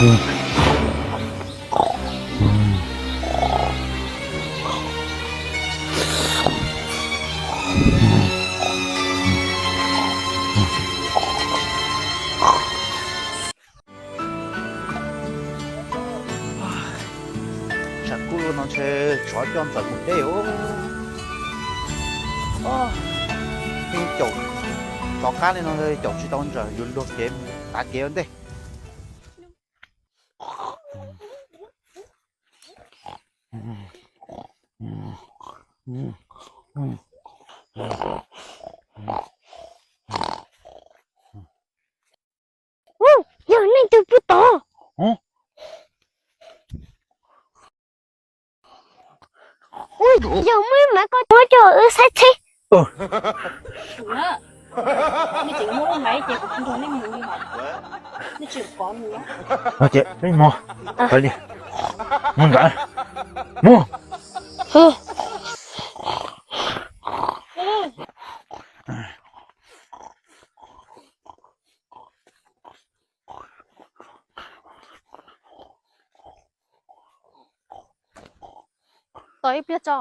Tshav kub no ntshe tsov coj Ntxawm mus deb os. Yeej caum tsov qab li no caum tsis tau Ntxawm, yuav luag kev tav kev ua ntej. Yog nej tus puj tod. Yog muaj ib mav koj muab rau wb saib txhib. Ces peb mus, mus ntawd, mus. Tos ib pliag tso,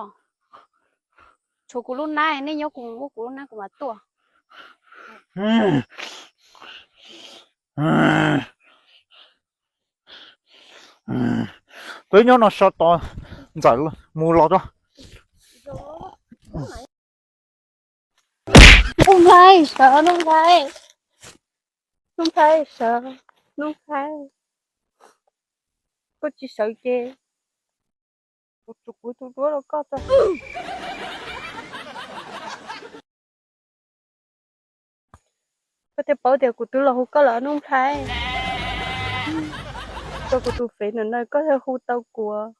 tshuav kuv lub hnab, nej nyob kuv mus muab kuv lub hnab kuv mam tuaj. Peb nyob no so tos Ntxawm mus los tso. Nuj Nplhaib sawv, Nuj Nplhaib, Nuj Nplhaib sawv, Nuj Nplhaib, koj tsis sawv ces kuv tsum kuv tus duab rau koj tso. Koj thiaj paub tias kuv twb los hu koj lawm Nuj Nplhaib. Tau kuv tus fev ntawm no koj thiaj hu tau kuv.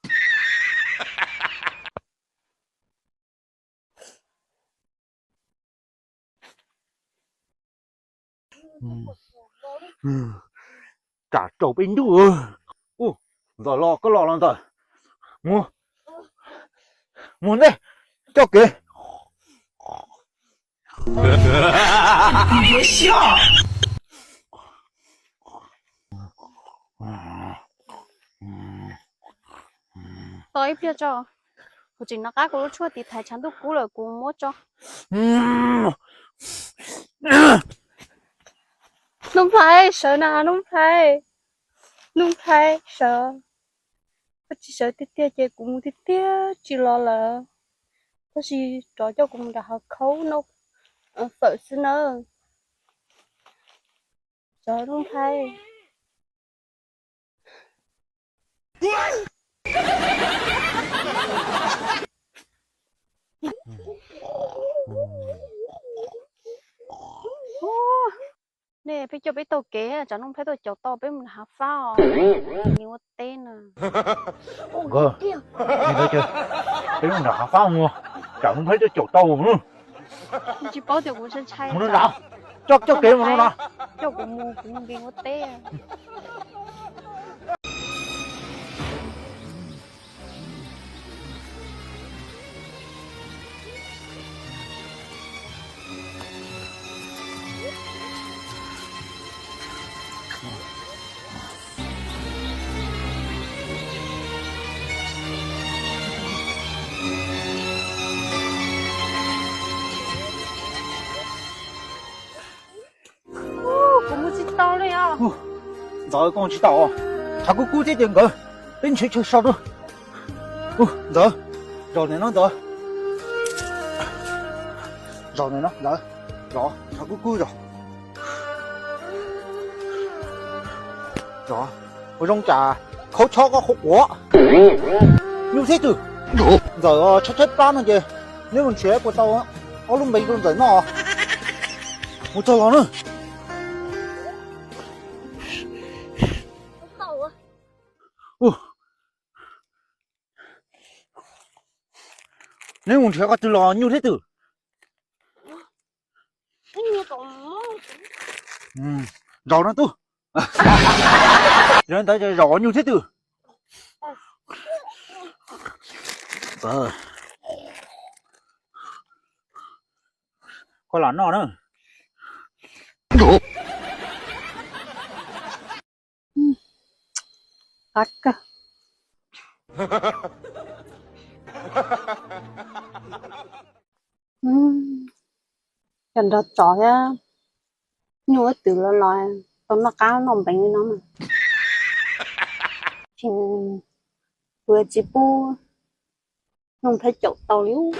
Tsam tsaus peb ntuj. Ntxawm los, koj los los Ntxawm. Mus, mus ntej, coj kev. Tos ib pliag tso, kuv tseem nov qab kuv lub tshuaj tiv thaiv tshav ntuj kub lawm kuv muab tso. Nuj Nplhaib sawv na, Nuj Nplhaib, Nuj Nplhaib sawv. Koj tsis sawv tiag tiag ces kuv mus tiag tiag tsis los lawm. Tab sis tsov coj kuv mus nram hav khaub noj fawm xwb nawb. Tsov Nuj Nplhaib. Nej pheej coj peb taug kev, tsam Nuj Nplhaib tuaj caum tau peb mus nram hav fab os. Li ua teb na. Nkawd, peb mus nram hav fab mus, tsam Nuj Nplhaib tuaj caum tau na. Tsis paub tias kuv ntshai ntshai. Mus no nrad, coj coj kev mus no nrad. Coj kuv mus, kuv mus nkees ua teb. Kuv mus tsis tau li os. Ntxawm, koj mus tsis tau os. Tshav kub kub thiab ces nkawd, peb nrhiav chaw so rau. Ntxawm, zaum ntawm no Ntxawm. Zaum ntawm no Ntxawm, zov tshav kub kub zov. Zov ua zoo tsam khaub chob koj qhuav quav. Nyuj thiab twm. Ntxawm tshaib tshaib plab no ces neb mus nrhiav puas tau ob lub npe rau Ntxawm noj. Mus txog los na. Neb mus nrhiav qhov twg los nyuj thiab twm? Zaum no tub. Yog li ntawd zaum nyuj thiab twm. Koj lam noj na. qab kawg. Cov nrog tsov thiab nyuj ib twm los los tau noj qab noj npeev li no mas, tsis, kuv tsis pub Noog Thaj Caum tau li ub.